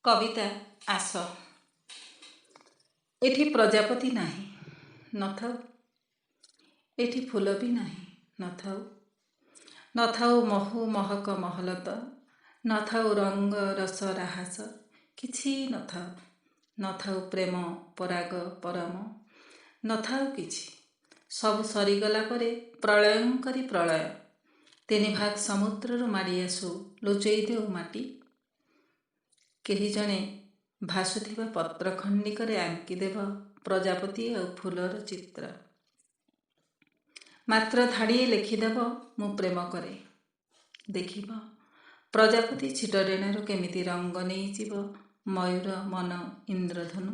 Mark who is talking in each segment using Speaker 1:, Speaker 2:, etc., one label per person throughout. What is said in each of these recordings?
Speaker 1: କବିତା ଆସ। ଏଠି ପ୍ରଜାପତି ନାହିଁ, ନଥାଉ। ଏଠି ଫୁଲ ବି ନାହିଁ, ନଥାଉ। ନଥାଉ ମହୁ ମହକ ମହଲତ, ନଥାଉ ରଙ୍ଗ ରସ ରାହାସ, କିଛି ନଥାଉ। ନଥାଉ ପ୍ରେମ ପରାଗ ପରମ, ନଥାଉ କିଛି। ସବୁ ସରିଗଲା ପରେ ପ୍ରଳୟଙ୍କରୀ ପ୍ରଳୟ ତିନି ଭାଗ ସମୁଦ୍ରରୁ ମାଡ଼ି ଆସୁ, ଲୁଚେଇ ଦେଉ ମାଟି। କେହି ଜଣେ ଭାସୁଥିବା ପତ୍ର ଖଣ୍ଡିକରେ ଆଙ୍କିଦେବ ପ୍ରଜାପତି ଆଉ ଫୁଲର ଚିତ୍ର। ମାତ୍ର ଧାଡ଼ିଏ ଲେଖିଦେବ, ମୁଁ ପ୍ରେମ କରେ। ଦେଖିବ ପ୍ରଜାପତି ଛିଟ ଡେଣାରୁ କେମିତି ରଙ୍ଗ ନେଇଯିବ ମୟୂର ମନ ଇନ୍ଦ୍ରଧନୁ।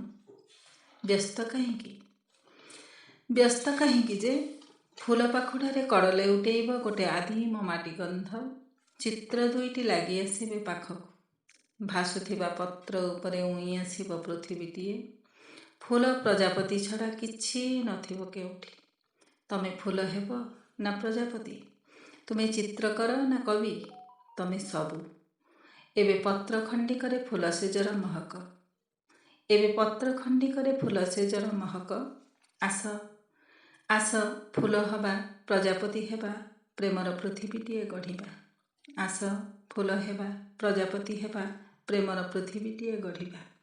Speaker 1: ବ୍ୟସ୍ତ କାହିଁକି, ବ୍ୟସ୍ତ କାହିଁକି ଯେ? ଫୁଲ ପାଖୁଡ଼ାରେ କଡ଼ ଲେଉଟେଇବ ଗୋଟେ ଆଦିମ ମାଟି ଗନ୍ଧ। ଚିତ୍ର ଦୁଇଟି ଲାଗି ଆସିବେ ପାଖକୁ। ଭାସୁଥିବା ପତ୍ର ଉପରେ ଉଇଁ ଆସିବ ପୃଥିବୀଟିଏ। ଫୁଲ ପ୍ରଜାପତି ଛଡ଼ା କିଛି ନଥିବ କେଉଁଠି। ତମେ ଫୁଲ ହେବ ନା ପ୍ରଜାପତି? ତୁମେ ଚିତ୍ରକର ନା କବି? ତମେ ସବୁ। ଏବେ ପତ୍ର ଖଣ୍ଡିକରେ ଫୁଲ ସେଜର ମହକ। ଏବେ ପତ୍ର ଖଣ୍ଡିକରେ ଫୁଲ ସେଜର ମହକ। ଆସ, ଆସ, ଫୁଲ ହବା, ପ୍ରଜାପତି ହେବା, ପ୍ରେମର ପୃଥିବୀଟିଏ ଗଢ଼ିବା। ଆସ, ଫୁଲ ହେବା, ପ୍ରଜାପତି ହେବା, ପ୍ରେମର ପୃଥିବୀଟିଏ ଗଢ଼ିବା।